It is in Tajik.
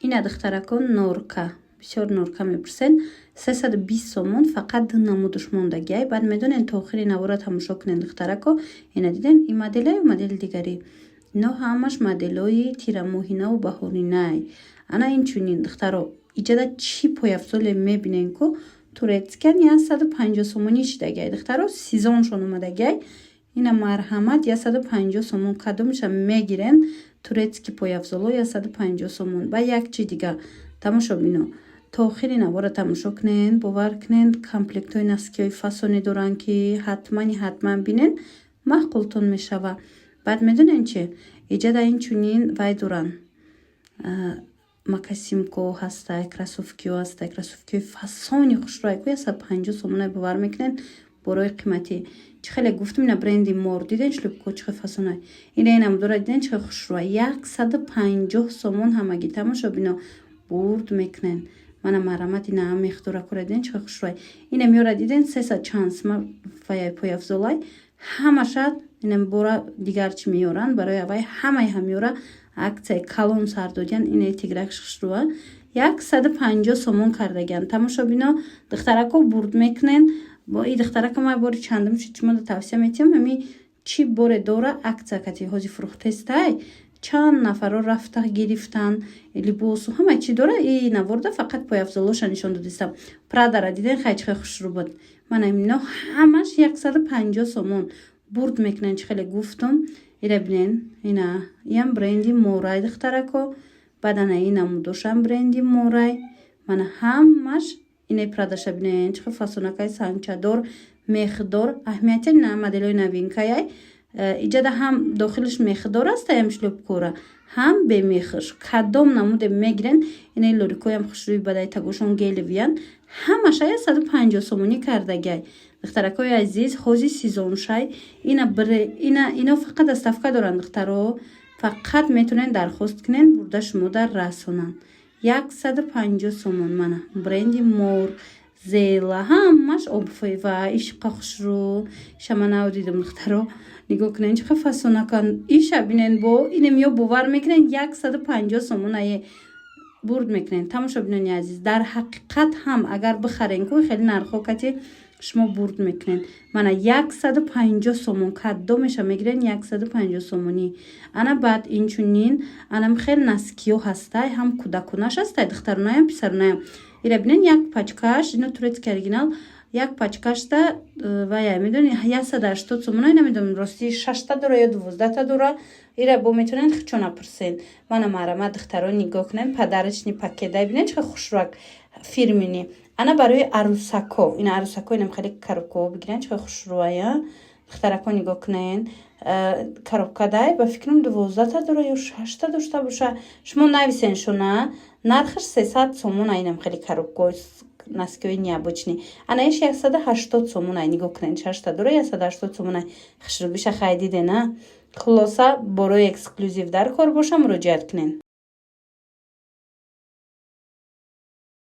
Ина, духтаракон, норка, бисёр норка мепурсен. 320 сомон, фақат ду намудуш мондагиай. Баъд медонен, то охири навора тамошо кунен, духтарако. Ина, диден, ин моделаю модели дигари, ино ҳамаш моделҳои тирамоҳинаву баҳоринай. Ана инчунин, духтаро, иҷада чӣ пойафзоле мебинен ку, турецкий ян, 150 сомонӣ шидагиай. Духтаро, сезоншон омадагиай. Ина, марҳамат, 150 сомон, кадомеша мегирен, турецкий пойафзоло 150 сомон. Ба як чи дига, тамошобино, то охири навора тамошо кунен. Бовар кунен, комплектҳои носкиҳои фасоне доранд, ки ҳатмани ҳатман бинен, маъқултон мешава. Баъд медонен чи, иҷада инчунин вай доранд, мокасинко ҳастай, кроссовкиҳо ҳастай, кроссовкиҳои фасони хушрӯай ку, 150 сомонай. Бовар мекунен, борои қиматӣ. Чӣ хеле гуфтум, ина бренди Мор, диден, шлёпко чӣ хел фасонай. Ина, инам дора, диден, чӣ хел хушрӯай, 150 сомон ҳамагӣ. Тамошобино, бурд мекунен. Мана, марҳамат, ина мехдоракора, диден, чӣ хел хушрӯай. Ина меёра, диден, сесад чанд сма ваяй пойафзолай ҳамаша. Ина бора дигар чӣ меёранд барои авай, ҳамаи ҳамёра акцияи калон сар додиян. Ина тигракш хушрӯа, 150 сомон кардагиан. Тамошобино, духтарако, бурд мекунен. Бо и духтарака ма бори чандум шуд, шумо тавсия метиҳам. Ҳами чӣ боре дора, акция кати ҳози фурӯхтестай, чанд нафарро рафта гирифтан, либосу ҳама чӣ дора. И наворда фақат пойафзолоша нишон додистам. Прадара диден, хай, чӣ хел хушрӯ буд. Мана, ино ҳамаш 150 сомон. Бурд мекунен, чӣ хеле гуфтум. Ира бинен, ина иам бренди Морай, духтарако. Баъд ана ин намудошам бренди Морай. Мана, ҳамаш. Инаи Прадаша бинен, чӣ хел фасонакай, сангчадор, мехдор. Аҳамияти на моделҳои новинкаяй. Иҷада ҳам дохилиш мехдор аст, ам шлёпкора, ҳам бемехш. Кадом намуде мегирен. Инаи лорикоям хушрӯи, бадай тагошон гелевиян. Ҳамаша 150 сомонӣ кардагиай. Духтаракои азиз, ҳози сезоншай. Ина ина ино фақат доставка доранд, духтаро, фақат метавонед дархост кунен, бурда шумо дар расонанд. 150 сомон. Мана бренди Мор, Зела, ҳамаш обувь ва ишқа хушрӯ. Иша ман дидам, духтаро, нигоҳ кунен, чӣ фасонакан. Иша бинен, бо инем ё бовар мекунен, 150 сомон ае. Бурд мекунен, тамошобинони азиз. Дар ҳақиқат ҳам агар бихарен ку, хеле нархҳо кати шумо бурд мекунен. Мана, 150 сомон, кадомеша мегирен, 150 сомонӣ. Ана, баъд инчунин анам хел носкиё ҳастай, ҳам кӯдаконаш ҳастай, духтаронаям, писаронаям. Ира бинен, як пачкаш, ино турецкий оригинал, як пачкашта вая, медони, 180 сомона. Намедонам, рости, шашта дора ё 12-та дора. Ира бо метавонен хичона пурсен. Мана, марама, духтаро, нигоҳ кунен, подарочный пакетай, бинен, чӣ хушрӯак, фирменный. Ана барои арӯсако, ина арӯсако, инам хеле коробкао бигирен, чӣ хушрӯая. Духтарако, нигоҳ кунен, коробкадай, ба фикрам, 12-та дора ё шашта дошта боша, шумо нависен шуна. Нархаш 300 сомона. Инам хеле коробко носкиҳои необычный. Ана иш 180 сомона. Нигоҳ кунед, шашта дора, 180 сомона. Хушрӯбиша хай дидена. Хулоса, борои эксклюзив дар кор боша, муроҷиат кунед.